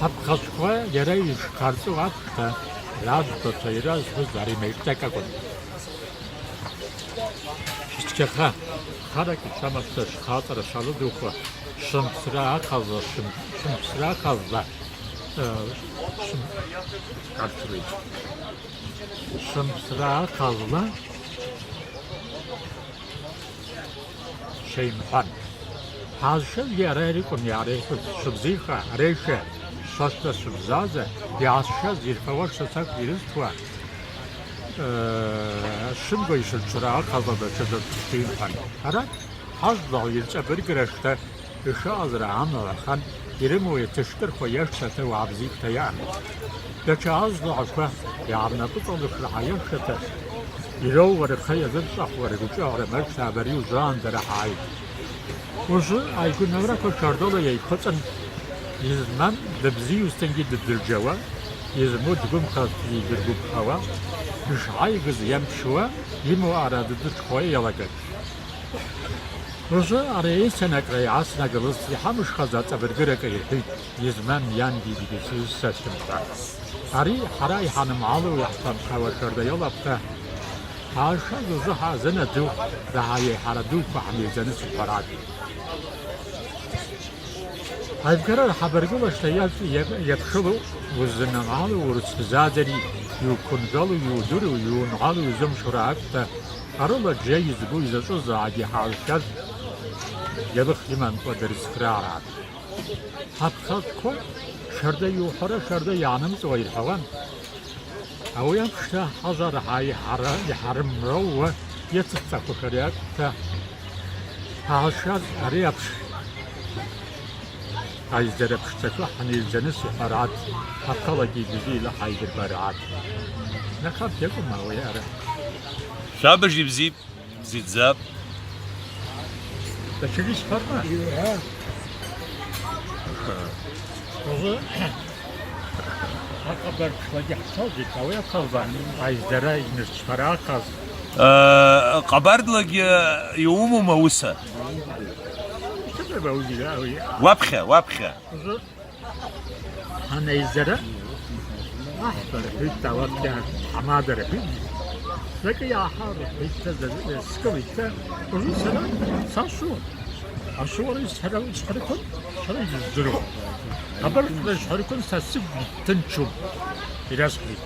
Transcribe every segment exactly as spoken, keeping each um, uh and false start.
Ҳаԥхьаҵәқәа иара ишхарҵо аԥшқа, раӡбацәа иразҳәоз ари меиԥҵак акәын. Шәцқьаха, харак ишамаша шхаҵара шалыдухуа, шымԥсра ахазла, шым-, шымԥсра ахазла, э, шым-, карцуеит. Шымԥсра ахазла, шеимҳәан. Ҳазшазгьы ара ирыкәын иаареиҳәоз, шыбзиха, ареиша, шашәа шыбзаза, иаазшаз ирфауа шацак ирызҭуа, э, шымгәа ишырҽра ахаза даҽаӡәы шеимҳәан. Ара ҳазлаҳәа ирҵабыргра шҭа ишыҟазара амала хан, ирымоу иаҭышкырхуа иашҭа аҭыуаа бзиқәҭа иаан. Даҽа азлаҳәақәа иаарнапыҵалыхра ҳаиашаҭа, ироуа рхы иазырҵәахуа ргәҿыӷра мыршәа абари ужаанӡа раҳааит. Уажәы аигәныҩрақәа Шардола еиқәыҵан, измам дыбзиусҭангьы ддырџьауа, измоу дгәымхарц идыргәыԥхауа, дышааигаз иамԥшуа, имоу ара дыдырҽхәа иалагеит. Уажәы ари еицанакра иааснагалоз иҳамышхаз аҵабыргырак ирҳәеит, измам иангьы дгьы сызсашьым ҳәа. Ари ҳара иҳанымҳәалоу иаҳҭамхауа Шардола ҳәа. Ҳаашаз азы ҳазын аӡәы, раҳа еиҳара дуқәа ҳмеиӡаны сҳәарад. Аибгара ҳабаргылашьҭа иаҿ-, иа-, иаԥшыло, узынамало урыцәбзааӡари, иуқәынжәало, иудыруа, иунҳәало, изымшура акәта, арыла џьа избо изаҿызаагьы ҳалшаз, иалых имамкәа дырцхрааран. Ҳаԥхьаҵәқәа шарда иуҳәара шарда иаанымҵуа ирҳәауан. Ауи амшта ҳажара ҳа-, иҳара-, иҳарымроуа иацыҵахәашәари акәта ҳалшаз ари аԥш-, аизара ԥшӡақәа ҳанеизаны сҳәарад, ҳахалагьы бзиала ҳаидырбарад. Нахаб иакәым ауи ара. Шәабыжь ибзип. Бзиаӡап. Даҽакы исҳәарма? Иуҳәа. Уажәы аҟабарԥшлагьы ҳцалҵит, ауи ақалба аизара инырцәҳара ахаз. Э, ҟабардлагьы иумоума уса? Иҭыԥ ауаҩы, ауаҩы. Уаԥхьа, уаԥхьа. Уажәы ҳанеизара, аҳ рҳәеит, алаф иаҳ-, ҳамада рҳәеит, закы иаҳа рҳәеит, скылит, уажәы сара сашәу, ашәуара исҳәара, исҳәарақәан, сара изыздыруам. Абарҭ рышәҳәарақәан са сыгәгьы ҭынчуп, ирасҳәеит.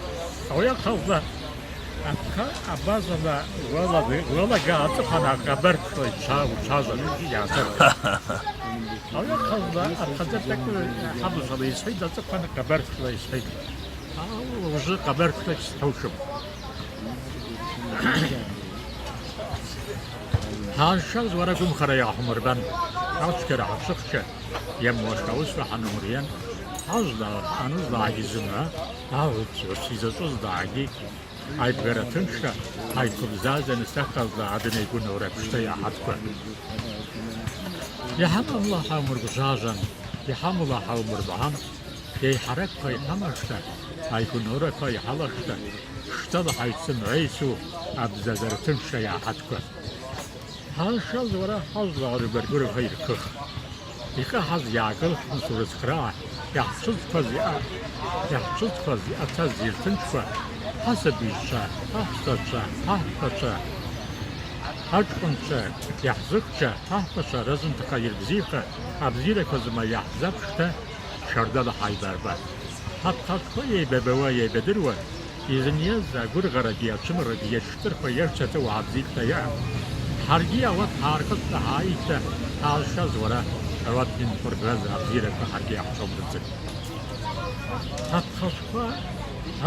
Ауи ақалба Аԥха абазала уалага-, уалага аҵыхәан аҟабарҭла иҽа-, уҽажәан, иаасырхәеит. Ауи ақалба аԥхьаӡа такыр ҳабацәала исҳәеит, аҵыхәан ҟабарҭла исҳәеит. Ау, ужы ҟабарҭлак сҳәошым. Ҳаншаз уара гәымхара иаҳумырбан, ацәгьара ҳаԥшыхәча иамуашт аусра ҳанумыриан, ҳажәла анызлаагьы зымра, аҳәыцәа сизаҵәыз даагьы, Аибгара ҭынчра ҳаиқәыбзазаны сахьазла адунеи гәынаура ԥшӡа иаҳаҭқәа. Иҳамамла ҳаумыргәжәажәан, иҳамула ҳаумырбаан, еиҳаракқәа иҳамашта, аигәныурақәа иҳалашта, ԥшӡала ҳаицымҩеицу абзазара ҭынчра иаҳаҭқәа. Ҳаншаз уара ҳажәлар рыбаргәырақәа иркых. Икаҳаз иаагылхны сурыцхраа, иаҳцәыӡқәаз иа-, иаҳцәыӡқәаз иаҭаз ирҭынчқәа, ҳасабыжьцәа, аҳәсацәа, аҳәсацәа, аҷкәынцәа, иаҳзыхьча, аҳәсацәа рызынтәха ирыбзиаха, абзиарақәа зма иаҳзаԥшта, Шардала ҳаибарба. Ҳаԥхаҵәқәа еибабауа, еибадыруа, изыниаз агәырӷьарагьы ацәымӷрагьы иаҿҿырхуа иашҭаҿы уаабзиҭәа иаҳ-, ҳаргьы ауат ҳаархыҵәҵәа ҳааишьҭа ҳаазшаз уара, ауат инхәыргаз абзиарақәа ҳаргьы иаҳцәоумырӡын. Ҳаԥхаҵәқәа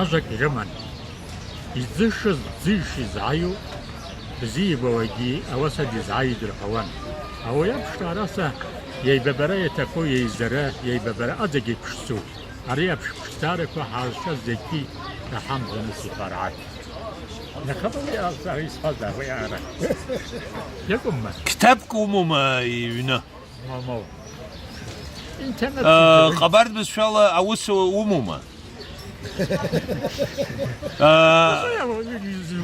ажәак ирыман. Изышаз, ӡыжь изааиу, бзиа ибауагьы ауаса дизааит рҳәауан. Ауаҩы аԥшра араса иеибабара иаҭаху, еизара, иеибабара аӡагьы ԥшӡоуп. Ари аԥш-, ԥшӡарақәа ҳазшаз зегьы раҳамзаны сиҳәарааит. Нахабауи азҵаара исҳәазаауеи ара? Иакәымма? Қьҭабк умоума иҩны? Мамоу. Интернет. Э, ҟабард бызшәала аус умоума? Э,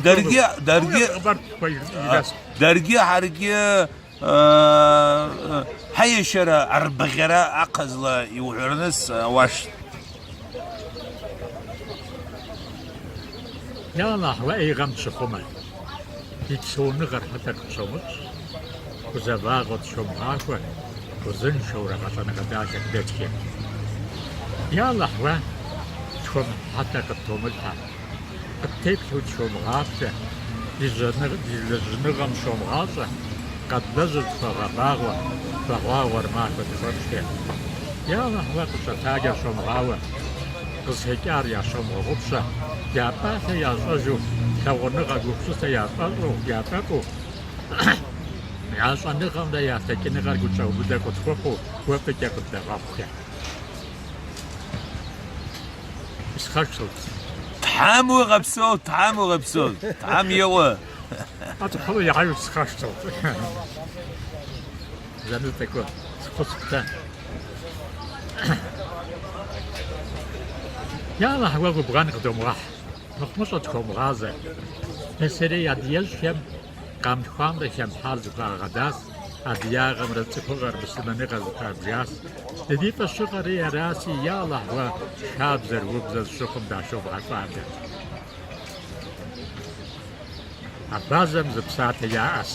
даргьы, даргьы, ҟабардқәа ирас. Даргьы ҳаргьы, э, ҳаиашьара арбаӷьара ахазла иуҳәараны сауашт. Иалаҳ, уа еиӷам дшахәыма, иԥсуныҟар ҳаҭак дшомыҿ, узаваӷо дшомҳақәа, узыншоура ҟаҵаны ҟадашьак дычхьа. Иалаҳ, уа дшхәым ҳаҭак дҭомыжҳа, дҭеиԥхьу дшомӷаԥшьа, дижаны-, дилыжныҟам шомӷаҵәа, ҟадлыжыҭқәа ӷабаӷуа, баӷәаӷәа рмақәа дхыршьа. Иалаҳ, уа ҟаҵаҭагьа шомӷауа, Къызхьакьар иашоума ӷәыԥша, иаапаҳәа иаашәажәу, ҭаӷәаныҟа гәыԥсыса иаатәаҟу, иаатәаҟу, иаашәаныҟамда иаасакьаныҟа гәыҿаубыда кәытхәыху, гәыԥыкьа кәыддаҟахәхьа. Исхашҭлт. Дҳаму ҟаԥсоу, дҳаму ҟаԥсоу, дҳам иауа. Аҵыхәала иаҳаҩ схашҭлт. Занытәыку схәыцхәҭа. Иалаҳауа гәыбӷан ҟадоумлаҳ, мыхмыша дхоумлазар. Ԥасереи адиажәхьам, ҟамтхәамра хьамҳазқәа аӷадас, адиаҟамра ҵыхәыҟар бсыманыҟазқәа абжас, дадиԥа шыҟари араси иалаҳауа шәабзар убзар шыхәым даашьоуп ӷаҿада. Абазам зыԥсаҭа иааҟас.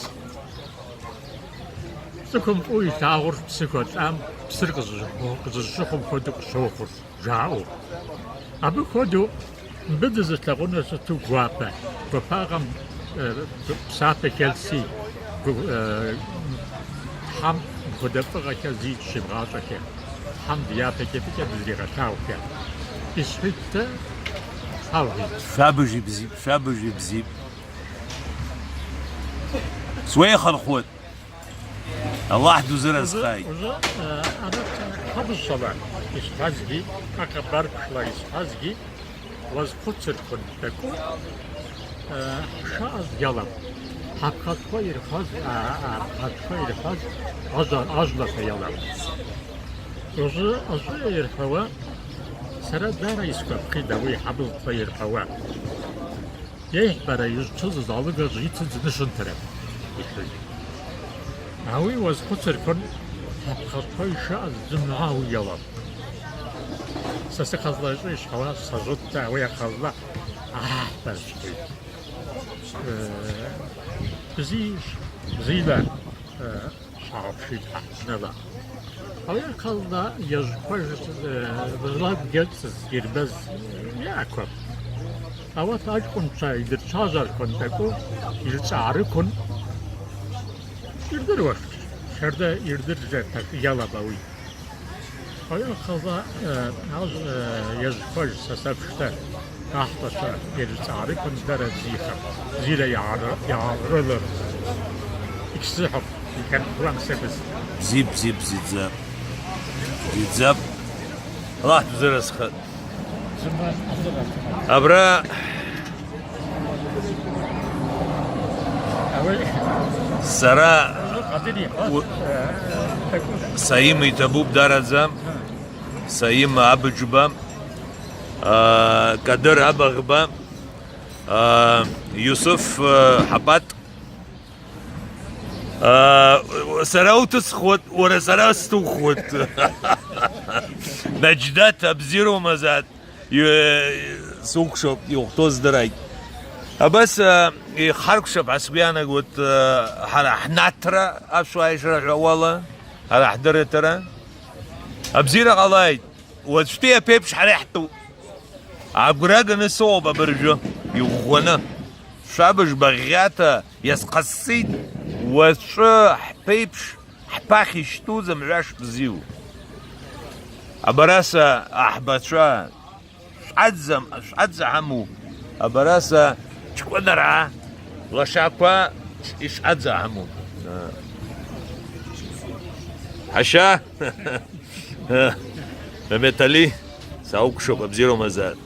Сықәымҟәу иҭааӷәырш ԥсыхәа ҵам, ԥсыр ҟызшыхәмхо дыҟәшоухәырш, жааҟу. Абы ходу, мбыӡ зыҭлаҟәы насыҭу гәаԥа, гәаԥаҟам, э, ԥсаҭа хьалси, гу-, э, ҳам гәадапыҟа хьалзи ҽыбӷаҵәахьа, ҳам диаҭа кьапыкьа дызриҟашәаухьа. Исҳәит, ҳауҳәеит. Шәабыжь ибзип, шәабыжь ибзип. Суеихырхәоит. Аллаҳ дузыразхааит. Узы, узы, э, арҭ ҳабызшәала исҳәазгьы, аҟабарқәшәла исҳәазгьы, уазхәыцырқәон такәы, э, ҳшааз иалам. Ҳаԥхатәқәа ирҳәаз, а, а, ҳаԥхатәқәа ирҳәаз ажәа, ажәлақәа иалам. Узы азы ирҳәауа, сара дара исгәаԥхеит ауи ҳабызшәа ирҳәауа. Еиҳбара изцәыӡыз алыгажв иҭыӡ нышанҭарак, иҳәеит. Ауи уазхәыцырқәан, ҳаԥхатәқәа ишааз ӡымҩа уи иалан. Са сыхазла аҿы ишҳауа сажәытәӡа уи ахазла аҳ-, базшәеит. Э, бзи-, бзиала, э, Шәааԥшит ҳаҳҭнала. Ауи ахазла иажәқәа ж-, э, злакгьыцыз ирбаз иакәын. Ауат аҷкәынцәа идырцәажәарқәан такәы ирҵаарықәын. Ирдыруашт, шьарда ирдырзар ҭак иалаб ауи. Ауи ахазла, э, ажә-, э, иажәқәа ж-, са саԥшта. Аҳҭнацәа ирҵаарықәан дара бзиахап, бзиара иаара-, иаарыларҵон. Егьсзыҳәом, иҳәарҭәуам сыбз. Бзип, бзип, бзиаӡап. Бзиаӡап. Аллаҳ дузыразхеит. Зыман азыразхеит. Абра Ауи. Сара Узы Ҟадыр иҳәаз, у-, э, такәы. Саим иҭабуп дараӡа. Саим Абыџба, аа, Кадыр Абаӷба, аа, Иусуф, аа, Ҳапат. Аа, сара уҭысхуеит, уара сара сҭухуеит. Наџьдаҭ, абзиара умазаат, иу-, сукәшоуп, иухәҭоу здырааит. Абас, аа, ихаркәшап ҳәа сгәы иаанагоит, аа, ҳара ҳнаҭра, аԥсуаа ишырҳәауала, ҳара ҳдырраҭара. Абзиара ҟалааит. Уаҵәтәи аԥеиԥш ҳара иаҳтәуп. Агәра ганы сыҟоуп абыржәы, иӷәӷәаны. Шәабыжь баӷьаҭа иазхасҵеит, уаҵәы ҳԥеиԥш ҳԥахь ишьтәу зымҩаш бзиоу. Абараса аҳбацәа шәаӡам, шәаӡа ҳамоу. Абараса ҷкәынараа лашақәа ишаӡа ҳамоу. Ҳашьа! Меметали, саукәшоуп, абзиара умазаат.